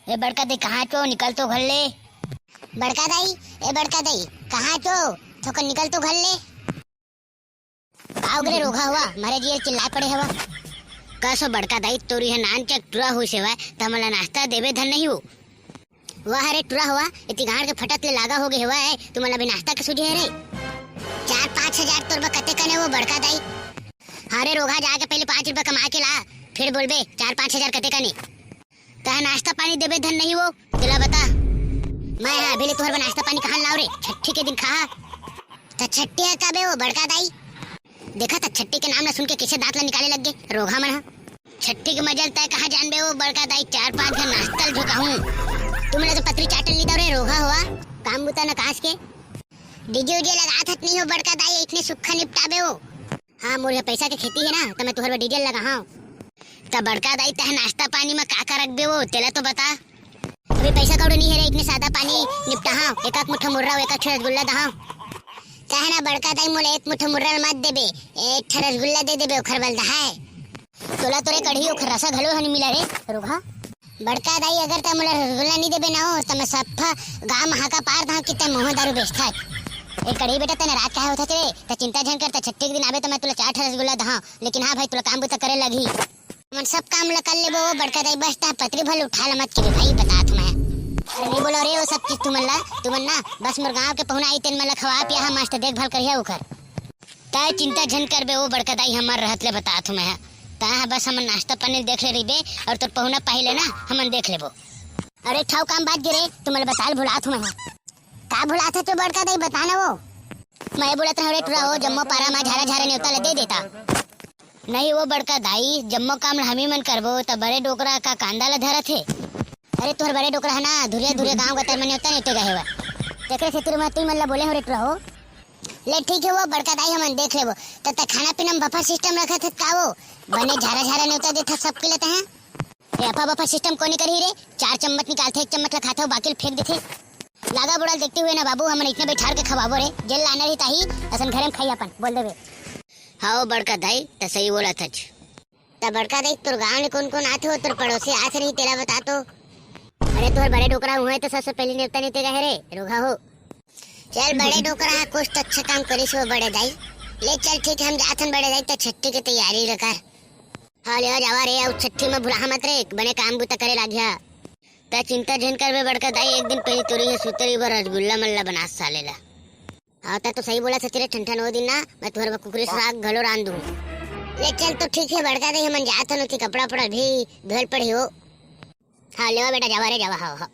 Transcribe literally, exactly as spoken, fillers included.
ए बड़का दाई, कहाँ चो? निकल तो घर ले। बड़का दाई, ए बड़का दाई, कहाँ चो? थोकन निकल तो घर ले। का हो गे रे रोगहा हुआ, मारे जियर चिल्लाए पड़े हवा। कस हो बड़का दाई, तोर इहाँ नान चक टुरा होइस हेवय, त हमला नाश्ता देबे धन नहीं हो। वाह रे टुरा हुआ, इति गांड़ के फटत ले लागा हो गे हेवय, तुमन ला अभी नाश्ता के सूझे हे रे। चार पाँच हजार तोर बर कते कने वो बड़का दाई? हाँ रे रोगहा, जाके पहले पाँच रुपया कमा के ला, फिर बोलबे चार पाँच हजार कते कने। तैं नाश्ता पानी देबे धन नहीं वो, तेला बता। मैं हा अभी ले तुहर बर नाश्ता पानी कहाँ लाव रे? छट्ठी के दिन खा। त छट्ठी ह का बे वो बड़का दाई? देखा त छट्ठी के नाम ला सुन के कैसे दांत ला निकाले लग गे रोगहा मन ह। छट्ठी के मजा ल तैं कहाँ जानबे वो बड़का दाई, चार पाँच घन नाश्ता ल झोंकाहूँ। तुमन ला तो पतरी चाटन ली दाव रे रोगहा हुआ, काम बुता न कास के। डीजे उजे लगात हत नहीं हो बड़का दाई, इतने सुक्खा निपटाबे वो। हाँ, मोर इहाँ पैसा के खेती हे ना, त मैं तुहर बर डीजल लगाहूँ। त बड़का दाई, तैं नाश्ता पानी म का का रखबे वो, तेला तो बता। अभी पैसा कौड़ी नहीं हे रे, इतने सादा पानी निपटाहूँ, एक आध मुट्ठा मुर्रा, एक आध ठो रसगुल्ला दहाऊँ। तैं ना बड़का दाई, मोला एक मुट्ठा मुर्रा मत देबे, एक ठो रसगुल्ला दे देबे, ओखर बल दहाए। तोला तो रे कढ़ी ओखर रसा घलो ह नि मिला रे, रोगहा। बड़का दाई, अगर तैं मोला रसगुल्ला नि देबे ना हो, त मैं सफ्फा गांव म हाका पार दहांव कि तैं महूं दारू बेचथस। ए कढ़ी बेटा, तैं नाराज काहे होथस रे? तैं चिंता झन कर, तैं छट्ठी के दिन आबे त मैं तोला चार ठो रसगुल्ला दहांव। लेकिन हाँ भाई, तोला काम बुता करे लगही। हमन सब काम ल कर लेबो बड़का दाई, बस तैं पतरी भर उठा ल मत के भाई, बतात हंव मैं। अरे नि बोलंव रे वो सब चीज तुमन ला, तुमन ना बस मोर गांव के पहुना आही, तेन मन ला खवा पिया हा, मस्त देखभाल करिहा ओखर। तैं चिंता झन करबे वो बड़का दाई, हमर रहत ले बतात हंव मैं हा। तैं हा बस हमन नाश्ता पानी देख ले रहिबे, अउ तोर पहुना पाही ले ना हमन देख लेबो। अरे ठऊ काम बाच गे रे, तुमन ला बताल भुलात हंव मैं हा। का भुलात हस तो बड़का दाई, बता ना वो। मैं बोलत रहेंव रे टुरा हो, जम्मो पारा म झारा झारा नेवता ला दे देता। नहीं वो बड़का दाई, जम्मो काम ला हमी मन करबो, त बड़े डोकरा का कांदा ला धरत हे। अरे तोर बड़े डोकरा ह ना, धुरिया धुरिया गांव गतर म नेवता नेवते गए हवय। तेकरे सेती मैं तुमन ला बोले हंव रे टुरा हो। ले ठीक हे वो बड़का दाई, हमन देख लेबो। त तैं खाना पीना म बफर सिस्टम रखत हस का वो? बने झारा झारा नेवता देथस सबके ले तैं हा। ए अफा बफर सिस्टम कोनी करही रे, चार चम्मच निकालथे, एक चम्मच ला खाथे, बाकी ल फेंक देथे। लागा बुढ़ा ल देखते हुए ना बाबू, हमन इतने बइठार के खवाबो रे, जेन ला आना रही ताही, असन घरे म खाही अपन, बोल देबे। हाँ वो बड़का दाई, तैं सही बोलत हस। त बड़का दाई, तोर गांव ले कोन कोन आथे वो, तोर पड़ोसी आथे नहीं, तेला बता तो। अरे तोर बड़े डोकरा उहें त सबसे पहली नेवता नेवते गए रे, रोगहा हो। चल बड़े डोकरा, कुछ तो अच्छा काम करिस वो बड़े दाई। ले चल ठीक हे, हम जाथन बड़े दाई, त छट्ठी के तैयारी ल कर। हाँ ले जावा रे, अउ छट्ठी म भुलाहा मत रे, बने काम बुता करे लागिहा। तैं चिंता झन करबे बड़का दाई, एक दिन पहली तोर इहाँ सुतरी बर रसगुल्ला मन ला बनात साले ला। हाँ, तैं तो सही बोलत हस रे ठनठन, वो दिन ना मैं तुहर बर कुकरी साग घलो रांध दूँ। ले चल तो ठीक हे बड़का दाई, हमन जाथन, ओती कपड़ा उपड़ा भी धोए ल पड़ही हो। हाँ लेवा बेटा, जावा रे जावा, हाँ हाँ।